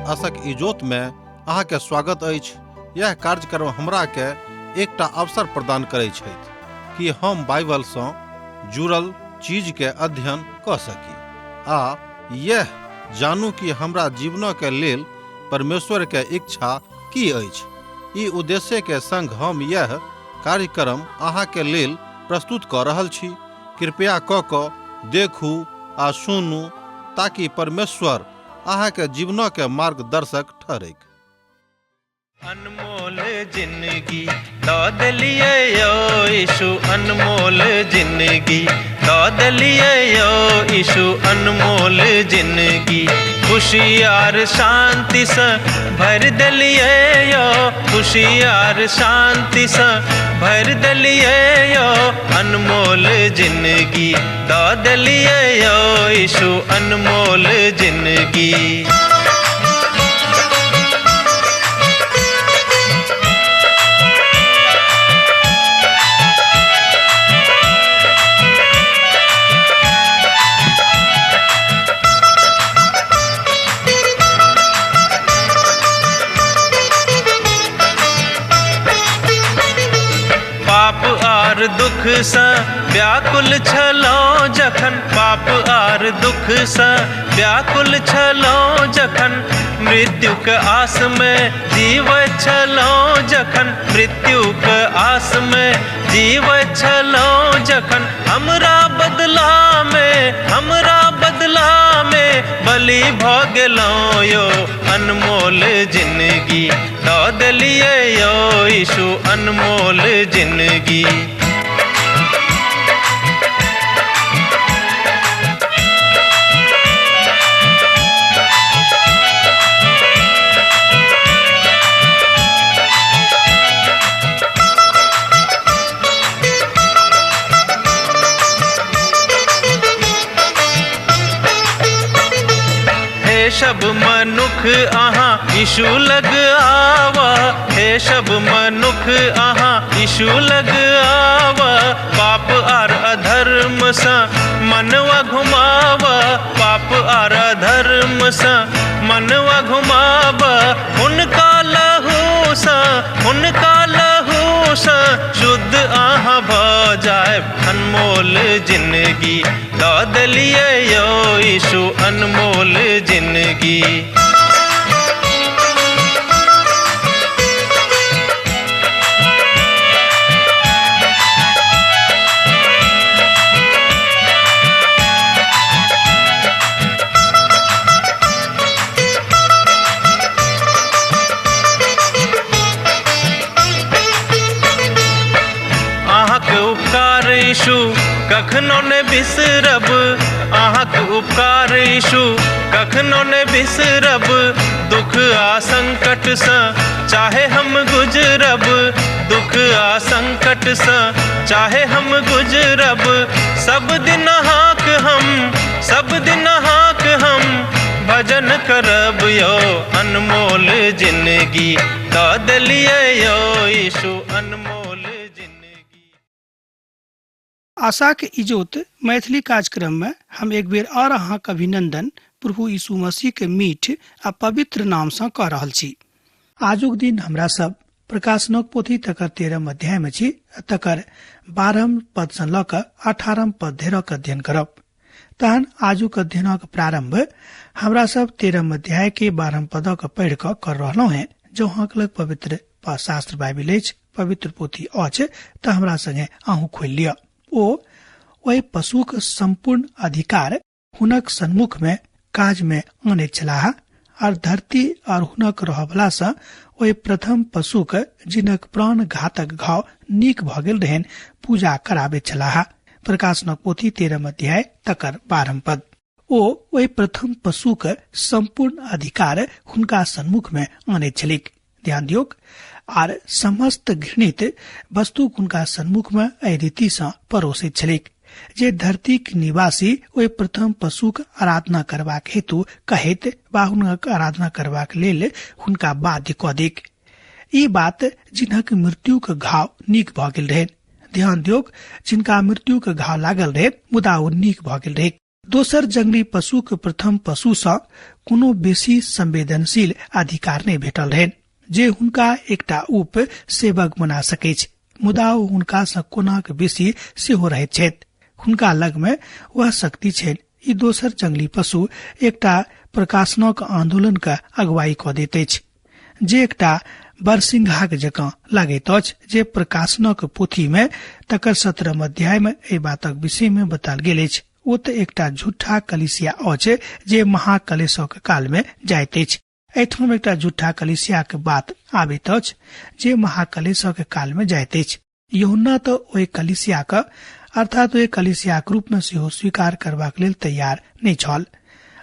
आशक इजोत में अहाँ के स्वागत अछि। यह कार्यक्रम हमरा के एकटा अवसर प्रदान करै छथि कि हम बाइबल सँ जुड़ल चीज के अध्ययन कऽ सकी आ यह जानू कि हमरा जीवन के लेल परमेश्वर के इच्छा की अछि। ई उद्देश्य के संग हम यह कार्यक्रम अहाँ के लेल प्रस्तुत कऽ रहल छी। कृपया कऽ कऽ देखू आ सुनू ताकि परमेश्वर अहाँ के जीवन के मार्गदर्शक ठहरैक। अनमोल जिंदगी दऽ देलियै यौ यीशु, अनमोल जिंदगी दऽ देलियै यौ यीशु, अनमोल जिंदगी खुशी आर शांतिसँ भरि देलियै यौ, खुशी आर शांतिसँ भरि देलियै यौ, अनमोल जिंदगी दऽ देलियै यौ यीशु, अनमोल जिंदगी। पाप आर दुख सँ व्याकुल छलहुँ जखन, पाप आर दुख सँ व्याकुल छलहुँ जखन, मृत्युक आस में जीवैत छलहुँ जखन, मृत्युक आस में जीवैत छलहुँ जखन, हमरा बदला में, हमरा बदला में बलि भऽ गेलहुँ यौ, अनमोल जिंदगी दऽ देलियै यौ यीशु, अनमोल जिंदगी। हे सब मनुख अहाँ यीशु लग आवा, हे सब मनुख अहाँ यीशु लग आवा, पाप आर अधर्म सँ मनवा घुमावा, पाप आर अधर्म सँ मनवा घुमावा, हुनका लहू सँ, हुनका लहू सँ शुद्ध अहाँ भऽ जायब, अनमोल जिंदगी दऽ देलियै यौ यीशु, अनमोल जिंदगी। अहाँके उपकार यीशु कखनो ने बिसरब, अहाँके उपकार यीशु कखनो ने बिसरब, दुख आ संकट सँ चाहे हम गुजरब, दुख आ संकट सँ चाहे हम गुजरब, सब दिन अहाँक हम, सब दिन अहाँक हम भजन करब यौ, अनमोल जिंदगी दऽ देलियै यौ यीशु, अनमोल जिंदगी। आशाक इजोत मैथिली कार्यक्रम में हम एक बेर और अहाँक अभिनंदन प्रभु यीशु मसीह के मीठ आ पवित्र नाम सँ कऽ रहल छी। आजुक दिन हमरा सब प्रकाशनक पोथी तकर 13 अध्याय में छी, तकर 12 पद सँ लऽ कऽ 18 पद धरिक अध्ययन करब। तहन आजुक अध्ययनक प्रारंभ हमरा सब 13 अध्याय के 12 पदक पढ़ि कऽ कर रहलहुँ हैं। जँ अहाँक लग पवित्र शास्त्र बाइबिल अछि, पवित्र पोथी अछि, तऽ हमरा संगे अहूँ खोलि लिअ। ओ ओहि पशुक सम्पूर्ण अधिकार हुनक सन्मुख में काज में अनैत छलाह और धरती और हुनक रहबला सँ ओहि प्रथम पशुक जिनक प्राण घातक घाव नीक भऽ गेल रहनि पूजा कराबैत छलाह। प्रकाशनक पोथी 13 अध्याय तकर 12 पद। ओ ओहि प्रथम पशुक सम्पूर्ण अधिकार हुनका सन्मुख में अनैत छलिक। ध्यान दियौक, आर समस्त घृणित वस्तु हुनका सन्मुख में एहि रीति सँ परोसैत छलिक जे धरतीक निवासी ओहि प्रथम पशुक आराधना करबाक हेतु कहैत वा हुनक आराधना करबाक लेल हुनका बाध्य कऽ दैक। ई बात जिनक मृत्युक घाव नीक भऽ गेल रहनि। ध्यान दियौक, जिनका मृत्युक घाव लागल रहै मुदा ओ नीक भऽ गेल रहै। दोसर जंगली पशु के प्रथम पशु सँ कोनो बेसी संवेदनशील अधिकार नहि भेटल रहनि जे हुनका एकटा उप सेवक बना सकैछ, मुदा ओ हुनका सँ कोनाक बेसी सेहो रहैत छथि। हुनका लग मे वह शक्ति छनि। ई दोसर जंगली पशु एकटा प्रकाशनक आंदोलन के अगुवाई कऽ दैत अछि जे एकटा बरसिंघाक जकाँ लागैत अछि, जे प्रकाशनक पोथी मे तकर 17 अध्याय मे एहि बातक विषय मे बतायल गेल अछि। ओ तऽ एकटा झूठा कलिसिया अछि जे महाकलेशक काल मे जाइत अछि। एहिठाम एकटा झूठा कलिसिया के बात आबैत अछि जे महाकलेशक काल मे जाइत अछि। यूहन्ना तऽ ओहि कलिसिया के अर्थात ओहि कलिसियाक रूप मे सेहो स्वीकार करबाक लेल तैयार नहि छल,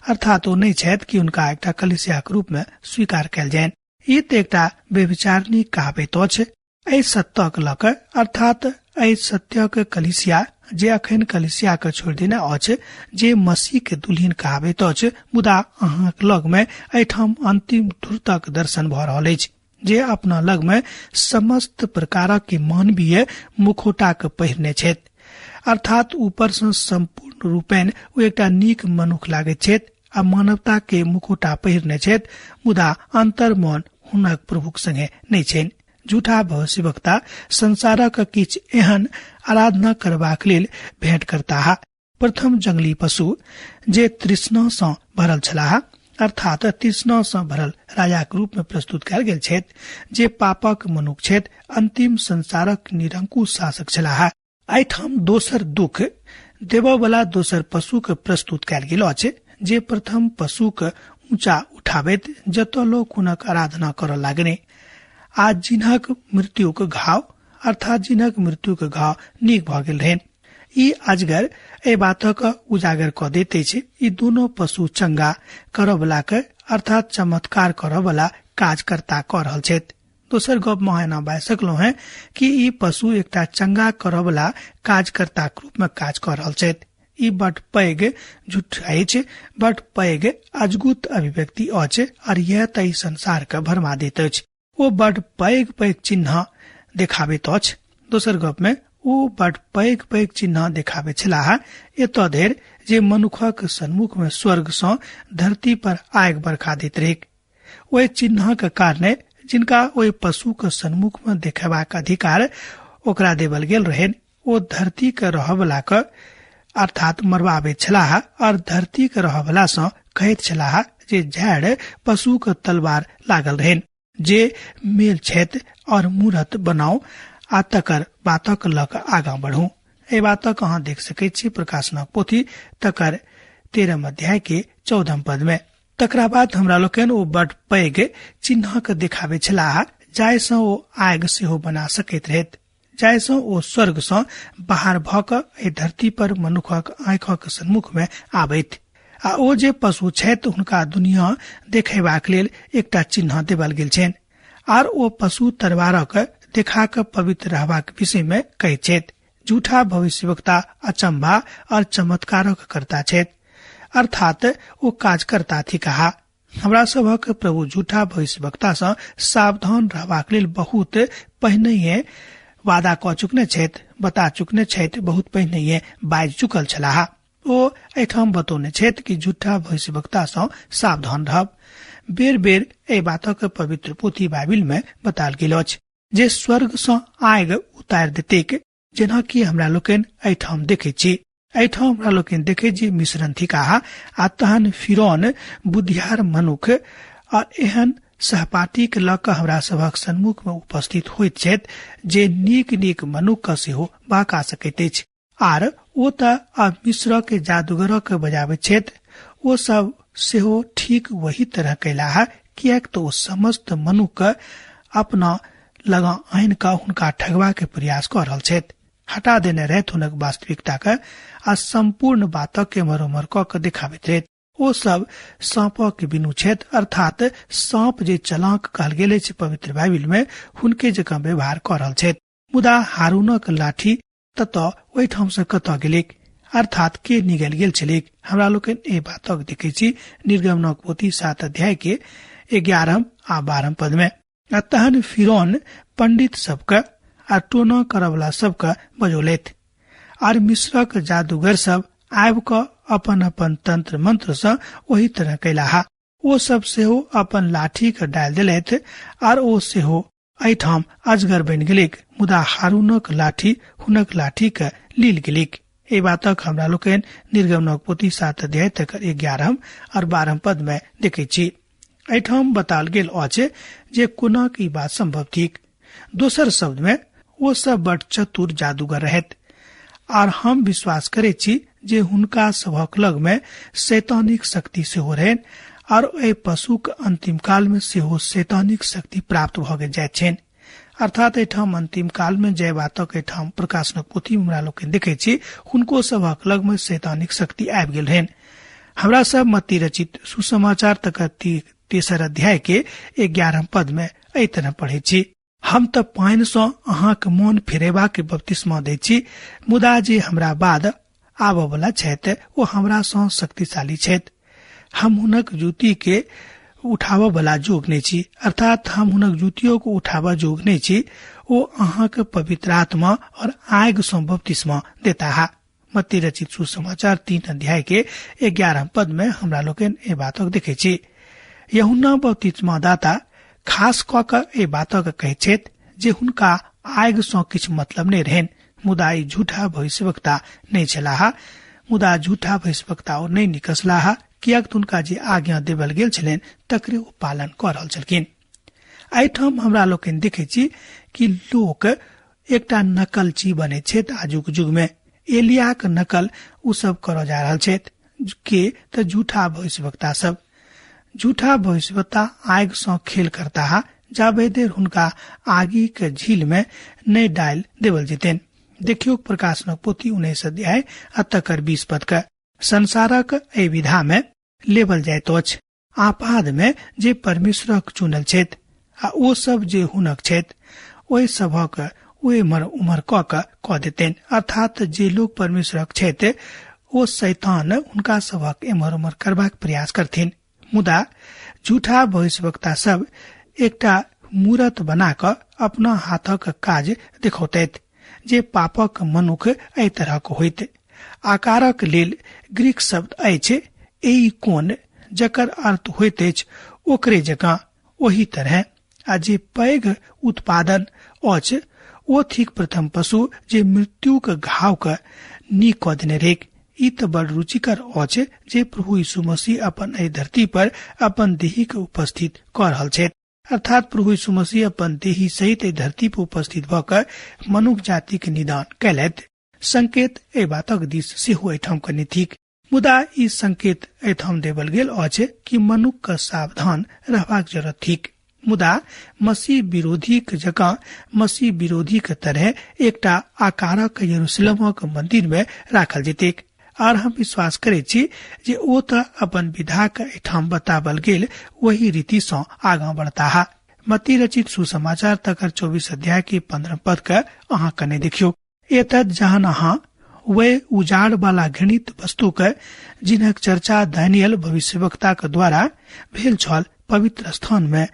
अर्थात ओ नहि छथि कि हुनका एकटा कलिसियाक रूप मे स्वीकार कयल जाय। ई तऽ एकटा व्यभिचारिणी कहाबैत अछि। एहि सत्यक लऽ कऽ अर्थात एहि सत्यक कलिसिया जे अखन कलिसिया के छोड़ि देने अछि, जे मसीह के दुल्हिन कहाबैत अछि, मुदा अहाँक लग मे एहिठाम अंतिम धूर्तक दर्शन भऽ रहल अछि जे अपना लग मे समस्त प्रकारक के मानवीय मुखौटा के पहिरने छथि, अर्थात ऊपर सँ संपूर्ण रूपेण ओ एकटा नीक मनुख लागैत छथि आ मानवता के मुखौटा पहिरने छथि, मुदा अंतर्मन हुनक प्रभुक संगे नहि छनि। झूठा भविष्यवक्ता संसारक किछु एहन आराधना करबाक लेल भेंट करताह। प्रथम जंगली पशु जे तृष्णा सँ भरल छलाह, अर्थात तृष्णा सँ भरल राजाक रूप मे प्रस्तुत कयल गेल छथि, जे पापक मनुख छथि, अंतिम संसारक निरंकुश शासक छलाह। एहिठाम दोसर दुख देबयवला दोसर पशु के प्रस्तुत कयल गेल अछि जे प्रथम पशु के ऊंचा उठाबैत जतऽ लोक हुनक आराधना करऽ लागने आ जिन्हक मृत्युक घाव अर्थात जिन्हक मृत्युक घाव नीक भऽ गेल रहनि। ई अजगर एहि बातक उजागर कऽ दैत अछि। ई दुनू पशु चंगा करऽवला के अर्थात चमत्कार करऽवला काजकर्ता कऽ रहल छथि। दोसर गप मे एना बाजि सकलहुँ हेँ कि ई पशु एकटा चंगा करऽवला काजकर्ताक रूप मे काज कऽ रहल छथि। ई बड पैघ झूठ अछि, बड पैघ अजगुत अभिव्यक्ति अछि और यह तऽ ई संसार के भरमा दैत अछि। ओ बड पैघ पैघ चिन्ह देखाबैत अछि। दोसर गप मे ओ बड पैघ पैघ चिन्ह देखाबैत छलाह, एतऽ धरि जे मनुखक सन्मुख मे स्वर्ग सँ धरती पर आगि बरखा दैत रहैक। ओहि चिन्हक कारणे जिनका ओहि पशु के सन्मुख मे देखेबाक अधिकार ओकरा देवल गेल रहनि, ओ धरती के रहऽवला के अर्थात मरबाबैत छलाह और धरती के रहऽवला सँ कहैत छलाह जे झाड़ पशु के तलवार लागल रहनि, जे मेल छथि और मूरत बनाउ आ तकर बातक लऽ कऽ आगाँ बढ़ू। एहि बातक अहाँ देख सकैत छी प्रकाशनक पोथी तकर 13 अध्याय के 14 पद में। तकरा बाद हमरा लोकनि ओ बड पैघ चिन्हक देखाबैत छलाह जाहि सँ ओ आगि सेहो बना सकैत रहैत, जाहि सँ ओ स्वर्ग सँ बाहर भऽ कऽ एहि धरती पर मनुखक आँखिक सन्मुख मे आबैत आ ओ जे पशु छथि हुनका दुनिया देखेबाक लेल एकटा चिन्ह देबल गेल छनि आर ओ पशु तरवारक देखा कऽ पवित्र रहबाक विषय मे कहैत छथि। झूठा भविष्यवक्ता अचंभा और चमत्कारक करता छथि, अर्थात ओ काजकर्ता थिकाह। हमरा सभक प्रभु झूठा भविष्यवक्ता सँ सावधान रहबाक लेल बहुत पहिनहिए वादा कऽ चुकने छथि, बता चुकने छथि, बहुत पहिनहिए बाजि चुकल छलाह। ओ एहिठाम बतौने छथि कि झूठा भविष्यवक्ता सँ सावधान रहब। बेर बेर एहि बातक पवित्र पोथी बाइबिल मे बतायल गेल अछि जे स्वर्ग सँ आगि उतारि देतैक, जेना कि हमरा लोकनि एहिठाम देखैत छी। एहिठाम हमरा लोकनि देखैत छी मिश्रण थिकाह आ तहन फिरौन बुद्धियार मनुख आ एहन सहपाठीक लऽ कऽ हमरा सभक सन्मुख मे उपस्थित होइत छथि जे नीक नीक मनुख के सेहो बहका सकैत अछि। आर ओ तऽ आब मिश्र के जादूगरक बजाबैत छथि, ओ सब सेहो ठीक वही तरह कयलाह, किएक तऽ ओ समस्त मनुख के अपना लग आनि कऽ हुनका ठगबा के प्रयास कऽ रहल छथि। हटा देने रहथि हुनक वास्तविकता के आ सम्पूर्ण बातक के एम्हर ओम्हर कऽ के देखाबैत रहथि। ओ सब साँपक बिनु छथि, अर्थात साँप जे चलाक कहल गेल अछि पवित्र बाइबिल में, हुनके जकाँ व्यवहार कऽ रहल छथि। मुदा हारूनक लाठी ततऽ ओहिठाम से कतऽ गेलैक, अर्थात के निगल गेल छलैक? हमरा लोकनि एहि बातक देखै छी निर्गमनक पोथी 7 अध्याय के 11 आ 12 पद में। आ तहन फिरौन पंडित सबके आ टोना करऽवला सबके बजौलथि आर मिस्रक जादूगर सब आबि कऽ अपन अपन तंत्र मंत्र सँ ओही तरह कयलाह। ओ सब सेहो अपन लाठी के डालि देलथि आर ओ सेहो एहिठाम अजगर बनि गेलैक, मुदा हारूनक लाठी हुनक लाठी के लील गेलैक। एहि बातक हमरा लोकनि निर्गमनक पोथी 7 अध्याय तकर 11 और 12 पद में देखै छी। एहिठाम बताओल गेल अछि जे कोना ई बात संभव थिक। दोसर शब्द में ओ सब बड़ चतुर जादूगर रहैत आर हम विश्वास करै छी जे हुनका सभक लग में शैतानिक शक्ति सेहो रहनि आर एहि पशुक अंतिम काल में सेहो शैतानिक शक्ति प्राप्त भऽ जाइत छनि। अर्थात एहिठाम अंतिम काल में जय बातक एहिठाम प्रकाशनक पोथी हमरा लोकनि देखै छी हुनको सभक लग में शैतानिक शक्ति आबि गेल रहनि। हमरा सब मत्ती रचित सुसमाचार तकर 3 अध्याय के 11 पद में एहि तरह पढ़ै छी, हम तऽ पानि सँ अहाँक मोन फिरेबाक बपतिस्मा दै छी, मुदा जे हमरा बाद आबऽ वाला छथि ओ हमरा सँ शक्तिशाली छथि, हम हुनक जूती के उठाबऽ वाला जोग नहि छी। अर्थात हम हुनक जूतियों को उठाबऽ जोग नहि छी, ओ अहाँक पवित्र आत्मा और आगि सँ बपतिस्मा देता। मत्ती रचित सुसमाचार 3 अध्याय के 11 पद में हमरा लोकनि एहि बातक देखै छी। यूहन्ना बपतिस्मा दाता खास कऽ कऽ एहि बातक कहै छथि जे हुनका आगि सँ किछु मतलब नहि रहनि, मुदा ई झूठा भविष्यवक्ता नहि छलाह। मुदा झूठा भविष्यवक्ता ओ नहि निकसलाह, किएक तऽ हुनका जे आज्ञा देवल गेल छलनि तकरे ओ पालन कऽ रहल छलखिन। एहिठाम हमरा लोकनि देखै छी कि लोक एकटा नकलची बनै छथि। आजुक युग में एलियाक नकल ओ सब करऽ जा रहल छथि के तऽ झूठा भविष्यवक्ता सब। झूठा भविष्यवक्ता आगि सँ खेल करता जाबे देर हुनका आगि के झील में नहि डालि देवल जेतनि। देखियौ प्रकाशनक पोथी 19 अध्याय आ तकर 20 पद के। संसारक एहि विधा में लेबल जाइत अछि आपाद में जे परमेश्वरक चुनल छथि आ ओ सब जे हुनक छथि ओहि सभक ओ एम्हर उम्हर कऽ कऽ कऽ देतनि। अर्थात जे लोक परमेश्वरक छथि ओ शैतान हुनका सभक एम्हर उम्हर करबाक प्रयास करथिन, मुदा झूठा भविष्यवक्ता सब एकटा मूरत बना कऽ अपना हाथक काज देखौतैत जे पापक मनुख एहि तरहक होइत। आकारक लेल ग्रीक शब्द अछि एई कोन, जकर अर्थ होइत अछि ओकरे जकाँ ओही तरह, आ जे पैघ उत्पादन अछि ओ थिक प्रथम पशु जे मृत्युक घाव के नीक कऽ देने रहैक। ई तऽ बड़ रुचिकर अछि जे प्रभु यीशु मसीह अपन एहि धरती पर अपन देही के उपस्थित कऽ रहल छथि। अर्थात प्रभु यीशु मसीह अपन देही सहित एहि धरती पर उपस्थित भऽ कऽ मनुख जाति के निदान कयलथि। संकेत एहि बातक दिस सेहो एहिठाम कनि थिक, मुदा ई संकेत एहिठाम देवल गेल अछि कि मनुख के सावधान रहबाक जरूरत थिक। मुदा मसीह विरोधी के जकाँ मसीह विरोधी के तरह एकटा आकारक यरूशलेमक मंदिर में राखल जेतैक। आर हम विश्वास करै छी जे ओ तऽ अपन विधा के एहिठाम बतावल गेल वही रीति सँ आगाँ बढ़ताह। मत्ती रचित सुसमाचार तकर 24 अध्याय के 15 पद के अहाँ कने देखियौ। एतद जहन अहाँ वे उजाड़ वाला घृणित वस्तु के जिनक चर्चा दानियल भविष्यवक्ता के द्वारा भेल छल पवित्र स्थान में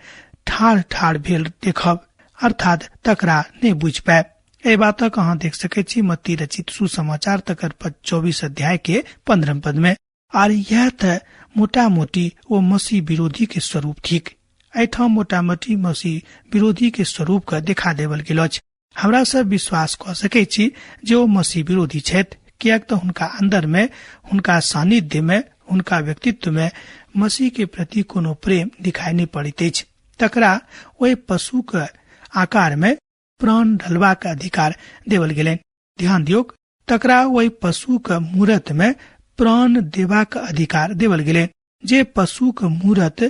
ठाढ़ ठाढ़ भेल देखब, अर्थात तकरा नहि बुझि पायब। एहि बातक अहाँ देख सकैत छी मत्ती रचित सुसमाचार तकर 24 अध्याय के 15 पद में। आर यह तऽ मोटा मोटी ओ मसीह विरोधी के स्वरूप थिक। एहिठाम मोटामोटी मसीह विरोधी के स्वरूप के देखा देवल गेल अछि। हमरा सब विश्वास कऽ सकै छी जे ओ मसीह विरोधी छथि, किएक तऽ हुनका अंदर में, हुनका सानिध्य में, हुनका व्यक्तित्व में मसीह के प्रति कोनो प्रेम दिखाई नहि पड़ैत अछि। तकरा ओहि पशु के आकार में प्राण ढलबाक अधिकार देवल गेलनि। ध्यान दियौक, तकरा ओहि पशु के मूरत में प्राण देबाक अधिकार देवल गेलनि जे पशु के मूरत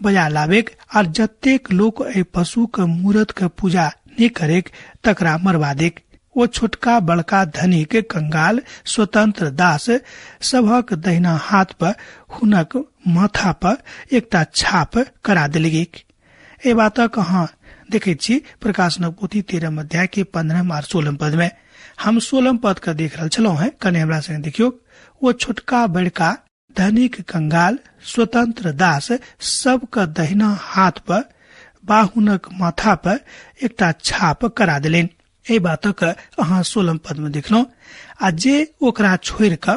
बजा लाबेक आर जतेक लोक एहि पशु के मूरत के पूजा नहि करेक तकरा मरवा देक। ओ छोटका बड़का धनिक कंगाल स्वतंत्र दास सभक दहिना हाथ पर हुनक माथा पर एकटा छाप करा देल गेल। एहि बातक अहाँ देखैत छी प्रकाशनक पोथी 13 अध्याय के 15 आर 16 पद में। हम 16 पद के देख रहल छलहुँ हैं, कने हमरा संगे देखियौ। ओ छोटका बड़का धनिक कंगाल स्वतंत्र दास सबके दहिना हाथ पर बा हुनक माथा पर एकटा छाप करा देलनि। एहि बातक अहाँ 16 पद में देखलहुँ। आ जे ओकरा छोड़ि कऽ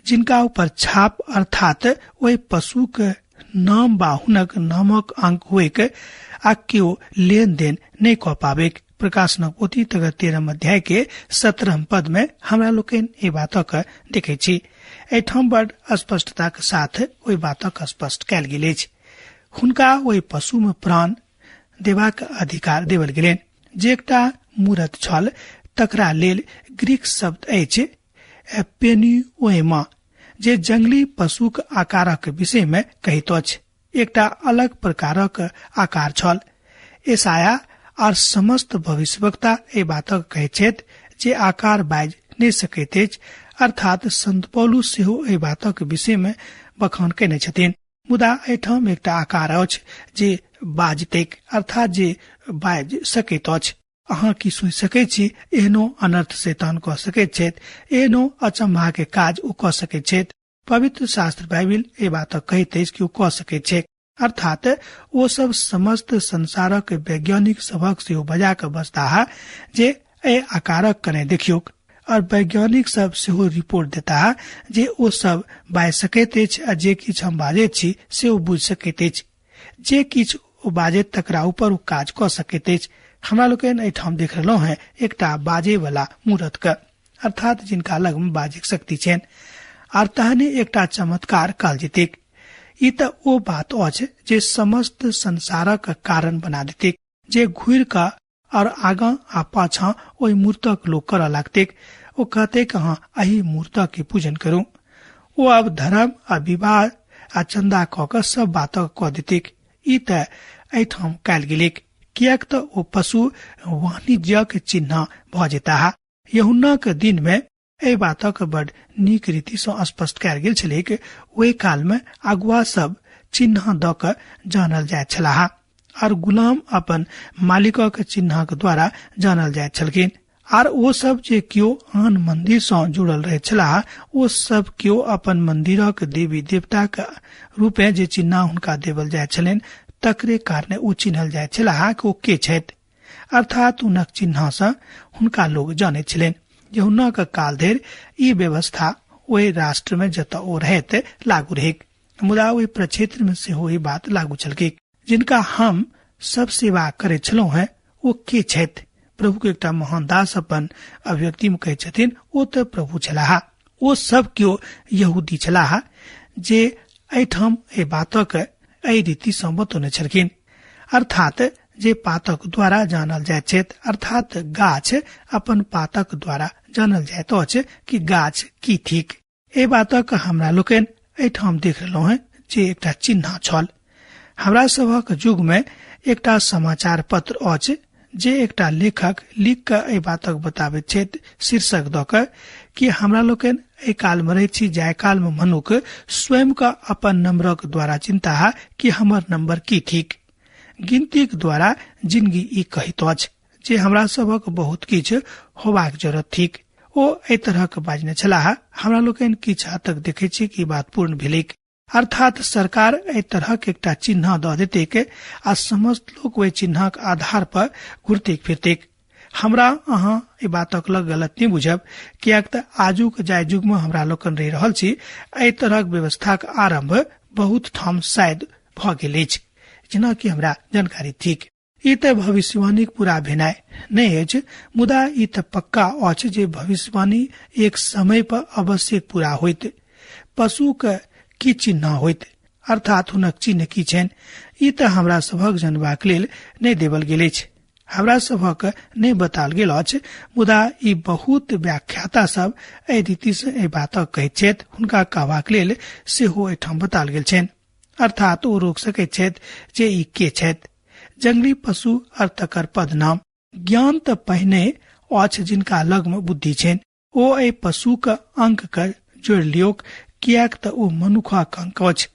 जिनका ऊपर छाप अर्थात ओहि पशुक नाम बा हुनक नामक अंक होइक आ केओ लेन देन नहि कऽ पाबैक। प्रकाशनक पोथी तकर 13 अध्याय के 17 पद में हमरा लोकनि एहि बातक देखै छी। एहिठाम बड स्पष्टताक साथ ओहि बातक स्पष्ट कयल गेल अछि। हुनका ओहि पशु में प्राण देबाक अधिकार देवल गेलनि। जे एकटा मूरत छल तकरा लेल ग्रीक शब्द अछि पेनिओएमा, जे जंगली पशुक आकारक विषय में कहैत अछि। एकटा अलग प्रकारक आकार छल। एसाया और समस्त भविष्यवक्ता एहि बातक कहैत छथि जे आकार बाजि नहि सकैत अछि, अर्थात संत पौलुस सेहो एहि बातक विषय में बखान कयने छथिन। मुदा एहिठाम एकटा आकार अछि जे बाजतैक, अर्थात जे बाजि सकैत अछि। अहाँ की सोचि सकैत छी एहनो अनर्थ शैतान कऽ सकैत छथि, एहनो अचंभा के काज ओ कऽ सकैत छथि? पवित्र शास्त्र बाइबिल एहि बातक कहैत अछि कि ओ कऽ सकैत छै। अर्थात ओ सब समस्त संसारक वैज्ञानिक सभक सेहो बजा कऽ बजताह जे एहि आकारक कने देखियौक, और वैज्ञानिक सब सेहो रिपोर्ट देताह जे ओ सब बाजि सकैत अछि आ जे किछु हम बाजैत छी से ओ बुझि सकैत अछि। जे किछु ओ बाजैत तकरा ऊपर ओ काज कऽ सकैत अछि। हमरा लोकनि एहिठाम देख रहलहुँ हेँ एकटा बाजे वाला मूरत के, अर्थात जिनका लग में बाजैक शक्ति छनि, आर तहने एकटा चमत्कार कहल जेतैक। ई तऽ ओ बात अछि जे समस्त संसारक कारण बना देतैक, जे घुरि कऽ और आगाँ आ पाछाँ ओहि मूर्तक लोक करऽ लागतैक। ओ कहतैक अहाँ एहि मूर्तक के पूजन करू। ओ अब धर्म आ विवाह आ चंदा कऽ कऽ सब बातक कऽ देतैक। ई तऽ एहिठाम कयल गेलैक, किएक तऽ ओ पशु वाणिज्यक चिन्ह भऽ जेताह। यूहन्नाक दिन में एहि बातक बड नीक रीति सँ स्पष्ट कयल गेल छलैक। ओहि काल में अगुआ सब चिन्ह दऽ कऽ जानल जाइत छलाह और गुलाम अपन मालिकक चिन्हक द्वारा जानल जाइत छलखिन। आर ओ सब जे केओ आन मंदिर सँ जुड़ल रहैत छलाह, ओ सब केओ अपन मंदिरक देवी देवताक रूपे जे चिन्ह हुनका देवल जाइत छलनि तकरे कारणे ओ चिन्हल जाइत छलाह कि ओ के छथि, अर्थात हुनक चिन्ह सँ हुनका लोग जानैत छलनि। यूहन्नाक काल धरि ई व्यवस्था ओहि राष्ट्र में जतऽ ओ रहैत लागू रहैक, मुदा ओहि प्रक्षेत्र में सेहो ई बात लागू छलैक। जिनका हम सब सेवा करैत छलहुँ हेँ ओ के छथि? प्रभु के एकटा महान दास अपन अभिव्यक्ति में कहैत छथिन, ओ तऽ प्रभु छलाह। ओ सब केओ यहूदी छलाह जे एहिठाम एहि बातक एहि रीति सँ बतौने छलखिन, अर्थात जे पातक द्वारा जानल जाइत छथि, अर्थात गाछ अपन पातक द्वारा जानल जाइत अछि कि गाछ की थिक। एहि बातक हमरा लोकनि एहिठाम देख रहलहुँ हेँ जे एकटा चिन्ह छल। हमरा सभक युग में एकटा समाचार पत्र अछि जे एकटा लेखक लिख कऽ एहि बातक बताबैत छथि शीर्षक दऽ कऽ कि हमरा लोकनि एहि काल में रहैत छी जाहि काल में मनुख स्वयं कऽ अपन नंबरक द्वारा चिन्ता कि हमर नंबर की थिक। गिनतीक द्वारा जिंदगी ई कहैत अछि जे हमरा सभक बहुत किछु होबाक जरूरत थिक। ओ एहि तरहक बाजने छलाह। हमरा लोकनि किछु हद तक देखैत छी कि बात पूर्ण भेलैक, अर्थात सरकार एहि तरहक एकटा चिन्ह दऽ देतैक आ समस्त लोक ओहि चिन्हक आधार पर घुरतैक फिरतैक। हमरा अहाँ एहि बातक लग गलत नहि बुझब, किएक तऽ आजुक जाहि युग में हमरा लोकनि रहि रहल छी एहि तरहक व्यवस्थाक आरंभ बहुत ठाम शायद भऽ गेल अछि, जेना कि हमरा जानकारी थिक। ई तऽ भविष्यवाणीक पूरा भेनाइ नहि अछि, मुदा ई तऽ पक्का अछि जे भविष्यवाणी एक समय पर अवश्य पूरा होइत। पशुक की चिन्ह होइत, अर्थात हुनक चिन्ह की छनि, ई तऽ हमरा सभक जनबाक लेल नहि देवल गेल अछि, हमरा सभक नहि बताओल गेल अछि। मुदा ई बहुत व्याख्याता सब एहि रीति सँ एहि बातक कहैत छथि, हुनका कहबाक लेल सेहो एहिठाम बताओल गेल छनि, अर्थात ओ रोक सकैत छथि जे ई के छथि। जंगली पशु और तकर पदनाम। ज्ञान तऽ पहिने अछि जिनका लग में बुद्धि छनि, ओ एहि पशुक अंक के जोड़ि लियौक, किएक तऽ ओ मनुखक अंक अछि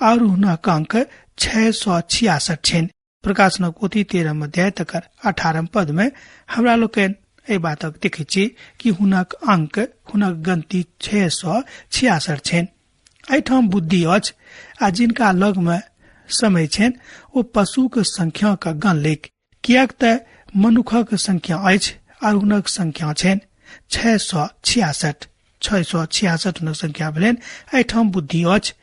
और हुनक अंक 666 छनि। प्रकाशनक पोथी 13 अध्याय तकर 18 पद में हमरा लोकनि एहि बातक देखैत छी कि हुनक अंक, हुनक गनती 666 छनि। एहिठाम बुद्धि अछि आ जिनका लग में समय छनि ओ पशुक संख्या के गण लेक, किएक तऽ मनुखक संख्या अछि और हुनक संख्या छनि 666। 666 हुनक संख्या भेलनि। एहिठाम बुद्धि अछि।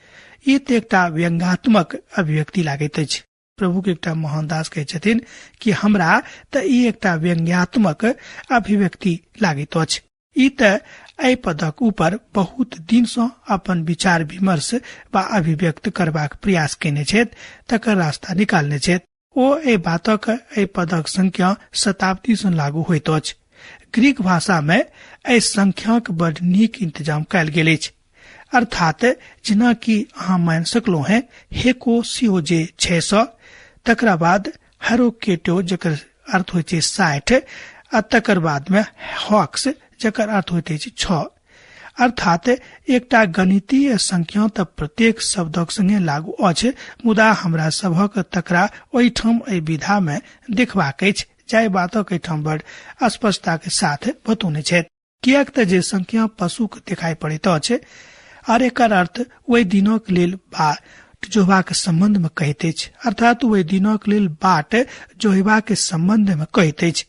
ई तऽ एकटा व्यंग्यात्मक अभिव्यक्ति लागैत अछि। प्रभु के एकटा महान दास कहै छथिन कि हमरा तऽ ई एकटा व्यंग्यात्मक अभिव्यक्ति लागैत अछि। ई तऽ एहि पदक ऊपर बहुत दिन सँ अपन विचार विमर्श वा अभिव्यक्त करबाक प्रयास केने छथि, तकर रास्ता निकालने छथि। ओ एहि बातक एहि पदक संख्या शताब्दी सँ लागू होइत अछि। ग्रीक भाषा मे एहि संख्याक बड़ नीक इंतजाम कयल गेल अछि। अर्थात जेना कि अहाँ मानि सकलहुँ हैं, हेको सियो जे 600, तकरा बाद हरोकेटो जकर अर्थ होइत छै 60, आ तकर बाद मे हॉक्स जकर अर्थ होइत अछि 6। अर्थात एकटा गणितीय संख्या तऽ प्रत्येक शब्दक संगे लागू अछि, मुदा हमरा सभक तकरा ओहिठाम एहि विधा मे देखबाक अछि, जाहि बातक एहिठाम बड़ स्पष्टता के साथ बतौने छथि। किएक तऽ जे संख्या पशुक देखाई पड़ैत अछि आर एकर अर्थ ओहि दिनक लेल बाट जोहबाक संबंध मे कहैत अछि, अर्थात ओहि दिनक लेल बाट जोहबाक संबंध मे कहैत अछि।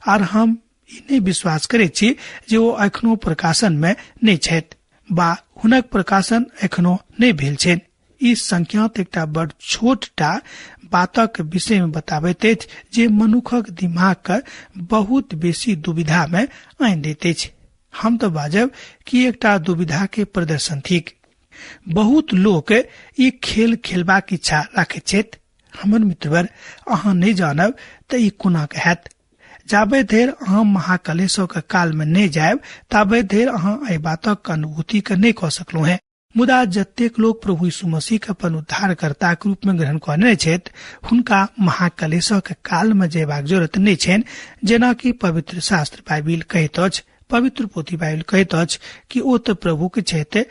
आर हम ई नहि विश्वास करैत छी जे ओ एखनो प्रकाशन मे नहि छथि वा हुनक प्रकाशन एखनो नहि भेल छनि। ई संख्या तऽ एकटा बड़ छोट टा बातक विषय मे बताबैत अछि जे मनुखक दिमाग के बहुत बेसी दुविधा मे आनि दैत अछि। हम तऽ बाजब कि एकटा दुविधा के प्रदर्शन थिक। बहुत लोक ई खेल खेलबाक इच्छा राखैत छथि। हमर मित्रवर, अहाँ नहि जानब तऽ ई कोना के हैत। जाबे धरि अहाँ महाकलेशक काल मे नहि जायब ताबे धरि अहाँ एहि बातक अनुभूति के नहि कऽ सकलहुँ हैं। मुदा जतेक लोक प्रभु यीशु मसीह के अपन उद्धारकर्ताक रूप में ग्रहण कऽ लेने छथि, हुनका महाकलेशक काल मे जयबाक जरूरत नहि छनि, जेना कि पवित्र शास्त्र बाइबिल कहैत अछि। पवित्र पोथी बाइबिल कहैत अछि कि ओ तऽ प्रभु के छथि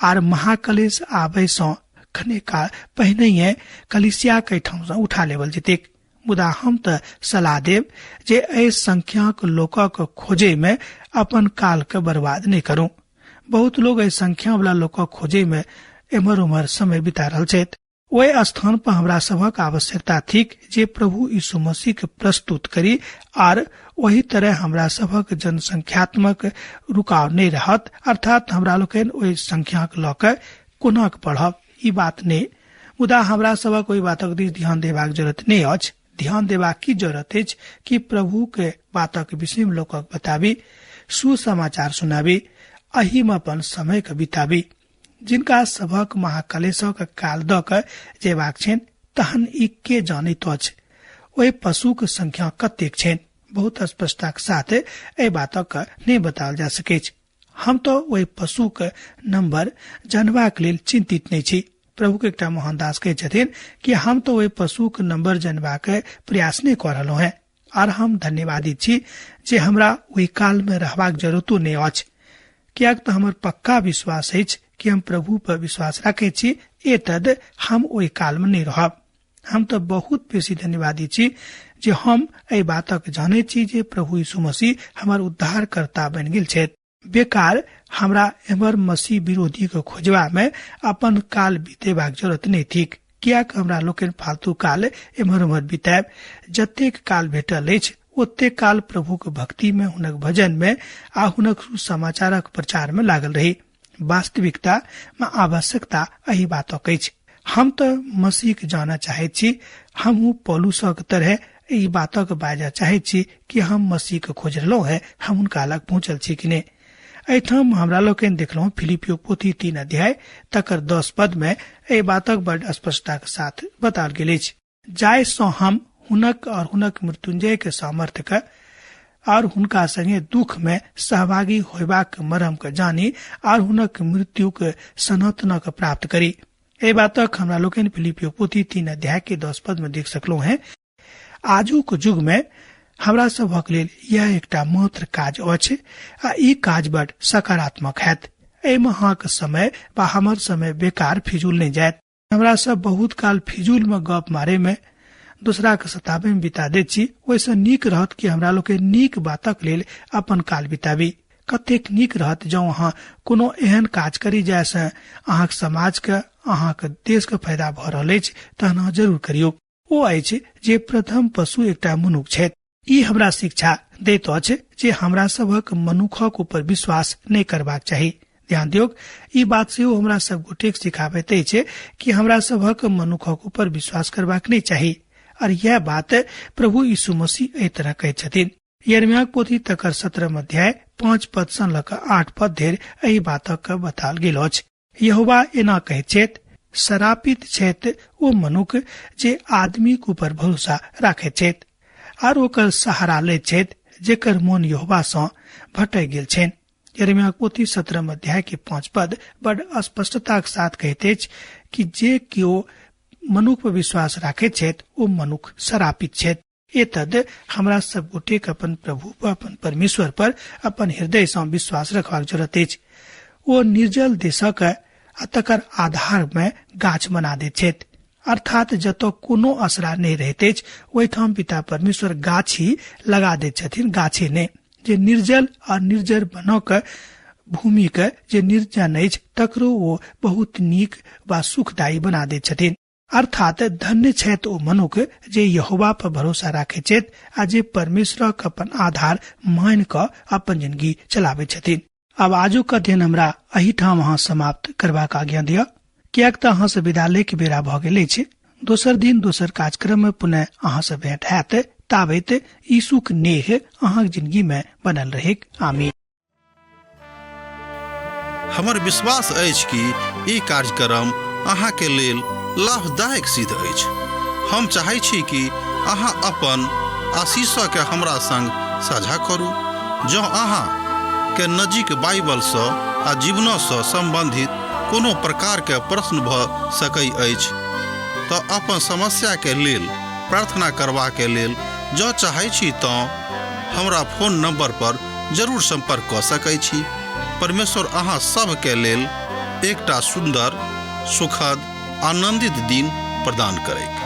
आर महाकलेश आबै सँ कने काल पहिनहिए कलिसिया के ठाम सँ उठा लेबल जेतैक। मुदा हम तऽ सलाह देब जे एहि संख्याक लोकक खोजे मे अपन काल के बर्बाद नहि करू। बहुत लोग एहि संख्या वाला लोकक खोजे मे एम्हर उम्हर समय बिता रहल छथि। ओहि स्थान पर हमरा सभक आवश्यकता थिक जे प्रभु यीशु मसीह के प्रस्तुत करी आर ओहि तरह हमरा सभक जनसंख्यात्मक रुकाव नहि रहत। अर्थात हमरा लोकनि ओहि संख्याक लऽ के कोना के बढ़ब ई बात नहि, मुदा हमरा सभक ओहि बातक दिस ध्यान देबाक जरूरत नहि अछि। ध्यान देबाक की जरूरत अछि कि प्रभु के बातक विषय मे लोकक बताबी, सुसमाचार सुनाबी, एहि मे अपन समय के बिताबी। जिनका सभक महाकलेशक काल दऽ के जेबाक छनि, तहन ई के जानैत अछि ओहि पशुक संख्या कतेक छनि। बहुत स्पष्टताक साथ एहि बातक नहि बताओल जा सकैछ। हम तऽ ओहि पशुक नंबर जानबाक लेल चिंतित नहि छी। प्रभु के एकटा महान दास कहै छथिन कि हम तऽ ओहि पशुक नंबर जानबाक प्रयास नहि कऽ रहलहुँ हैं आर हम धन्यवादित छी जे हमरा ओहि काल मे रहबाक जरूरतो नहि अछि, किएक तऽ हमर पक्का विश्वास अछि कि हम प्रभु पर विश्वास राखै छी, एतद हम ओहि काल मे नहि रहब। हम तऽ बहुत बेसी धन्यवादी छी जे हम एहि बातक जानै छी जे प्रभु यीशु मसीह हमर उद्धारकर्ता बनि गेल छथि। बेकार हमरा एम्हर मसीह विरोधी के खोजबा मे अपन काल बितेबाक जरूरत नहि थिक, किएक हमरा लोकनि फालतू काल एम्हर उम्हर बितायब। जतेक काल भेटल अछि ओतेक काल प्रभुक भक्ति मे, हुनक भजन मे आ हुनक सुसमाचारक प्रचार मे लागल रही। वास्तविकता मे आवश्यकता एहि बातक अछि। हम तऽ मसीह के जानऽ चाहैत छी। हमहूँ पौलुसक तरह ई बातक बाजऽ चाहैत छी कि हम मसीह के खोज रहलहुँ हैं, हम हुनका लग पहुँचल छी कि नहि। एहिठाम हमरा लोकनि देखलहुँ फिलिपियो पोथी 3 अध्याय तकर 10 पद मे एहि बातक बड़ स्पष्टताक साथ बताओल गेल अछि, जाहि सँ हम हुनक और हुनक मृत्युंजय के सामर्थ्य के और हुनका संगे दुख में सहभागी होयबाक मरम के जानी और हुनक मृत्यु के सनातन के प्राप्त करी। एहि बातक हमरा लोकनि फिलिपियो पोथी 3 अध्याय के 10 पद में देख सकलहुँ हैं। आजुक युग में हमरा सभक लेल यह एकटा मात्र काज अछि आ ई काज बड़ सकारात्मक हैत। एहिमे अहाँक समय वा हमर समय बेकार फिजूल नहि जायत। हमरा सब बहुत काल फिजूल में गप मारे में, दूसरा के सताबे में बिता दैत छी। ओहिसँ नीक रहत कि हमरा लोक नीक बातक लेल अपन काल बिताबी। कतेक नीक रहत जँ अहाँ कोनो एहन काज करी जाहिसँ अहाँक समाजके, अहाँक देशके फायदा भऽ रहल अछि, तहन अहाँ जरूर करियौ। ओ अछि जे प्रथम पशु एकटा मनुख छथि। ई हमरा शिक्षा दैत अछि जे हमरा सभक मनुखक ऊपर विश्वास नहि करबाक चाही। ध्यान दियौक, ई बात सेहो हमरा सब गोटेक सिखाबैत अछि कि हमरा सभक मनुखक ऊपर विश्वास करबाक नहि चाही। और यह बात प्रभु यीशु मसीह एहि तरह कहैत छथिन। यिर्मयाहक पोथी तकर 17 अध्याय 5 पद सँ लऽ कऽ 8 पद धरि एहि बातक बताओल गेल अछि। यहोवा एना कहैत छथि, शरापित छथि ओ मनुख जे आदमीक ऊपर भरोसा राखैत छथि आर ओकर सहारा लैत छथि, जेकर मोन यहोवा सँ भटकि गेल छनि। यिर्मयाहक पोथी 17 अध्याय के 5 पद बड़ स्पष्टताक साथ कहैत अछि कि जे केओ मनुख पर विश्वास राखैत छथि ओ मनुख शरापित छथि। एतद हमरा सब गोटे के अपन प्रभु पर, अपन परमेश्वर पर अपन हृदय सँ विश्वास रखबाक जरूरत अछि। ओ निर्जल देशक आ तकर आधार में गाछ बना दैत छथि, अर्थात जतऽ कोनो असरा नहि रहैत अछि ओहिठाम पिता परमेश्वर गाछी लगा दैत छथिन, गाछे नहि जे निर्जल आ निर्जर बना कऽ भूमि के जे निर्जन अछि तकरो ओ बहुत नीक वा सुखदायी बना दैत छथिन। अर्थात धन्य छथि ओ मनुख जे यहोवा पर भरोसा राखैत छथि आ जे परमेश्वरक अपन आधार मानि कऽ अपन जिंदगी चलाबैत छथिन। आब आजुक अध्ययन हमरा एहिठाम अहाँ समाप्त करबाक आज्ञा दिअ, किएक तऽ अहाँ से विदा लैके बेरा भऽ गेल अछि। दोसर दिन दोसर कार्यक्रम में पुनः अहाँ से भेंट हैत। ताबैत यीशुक नेह अहाँक जिंदगी में बनल रहेक। आमीन। हमर विश्वास अछि कि ई कार्यक्रम अहाँके लेल लाभदायक सिद्ध अछि। हम चाहै छी कि अहाँ अपन आशीषके हमरा संग साझा करू। जँ अहाँ के नजीक बाइबलसँ आ जीवनसँ सम्बन्धित कोनो प्रकारके प्रश्न भऽ सकै अछि तऽ अपन समस्याके लेल प्रार्थना करबाके लेल जँ चाहै छी तँ हमरा फोन नंबर पर जरूर संपर्क कऽ सकै छी। परमेश्वर अहाँ सभके लेल एकटा सुन्दर, सुखद, आनंदित दिन प्रदान करैक।